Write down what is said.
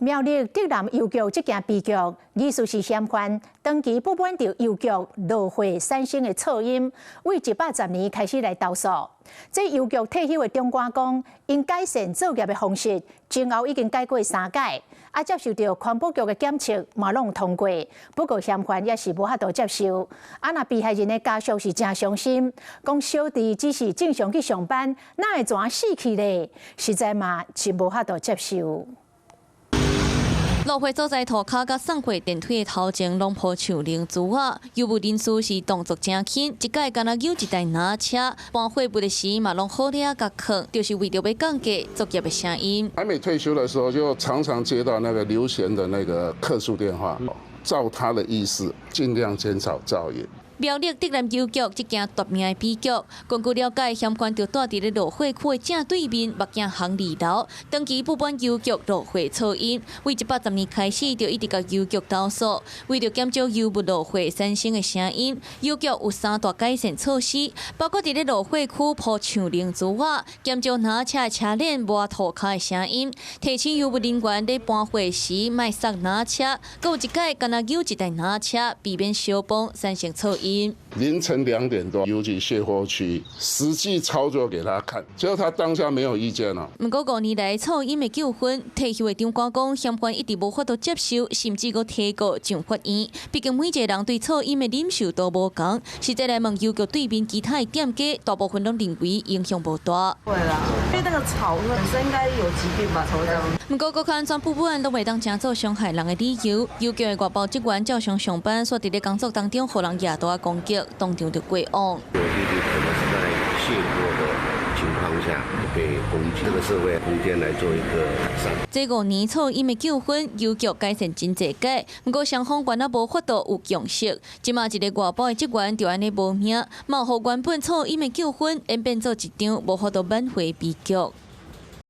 苗栗竹南郵局這件悲劇，疑似是嫌犯長期不滿著郵局落貨產生的噪音，對110年開始來投訴。這郵局退休的長官講，𪜶改善作業的方式，前後已經改過三改，啊接受著環保局的檢測嘛攏通過。不過嫌犯也是無法度接受。啊若被害人的家屬是誠傷心，講小弟只是正常去上班，哪會怎死去咧？實在嘛真無法度接受。落貨所在塗跤佮送貨電梯的頭前攏鋪樹奶珠仔，郵務人士是動作誠輕，一改敢若扭一台藍車，搬貨物的時嘛攏好掠共囥，就是為著欲降低作業的聲音。還沒退休的時候，就常常接到那個劉賢的那個客訴電話，照他的意思，盡量減少噪音。苗栗竹南郵局這件奪命的悲劇，根據了解，嫌犯就蹛佇咧落貨區的正對面目鏡行二樓，長期不滿郵局落貨噪音，對110年開始就一直共郵局投訴，為著減少郵物落貨產生的聲音，郵局有三大改善措施，包括佇咧落貨區鋪樹奶珠仔，減少藍車的車輪磨塗跤的聲音，提醒郵務人員咧搬貨時莫捒藍車，閣有一改干焦扭一台藍車，避免燒崩產生噪音。凌晨2點多，郵局卸貨區實際操作給他看，結果他當下沒有意見了。毋過5年來噪音的糾紛，退休的長官講，嫌犯一直無法度接受，甚至閣提告上法院。畢竟每一個人對噪音的忍受都無仝。實際來問郵局對面其他的店家，大部分攏認為影響無大。會啦，因為那個吵本身應該有疾病吧，才會這樣。毋過閣較安怎不滿，攏袂當成做傷害人的理由。郵局的外包職員照常上班，煞佇咧工作當中，予人舉刀攻擊，當場就過往。我弟弟可能是在卸貨的情況下被攻擊，這個社會空間來做一個改善。這5年噪音的糾紛，郵局改善真濟改，毋過雙方原來無法度有共識。這馬一个外包的職員就按呢無命，嘛予原本噪音的糾紛演變做一場無法度挽回悲劇。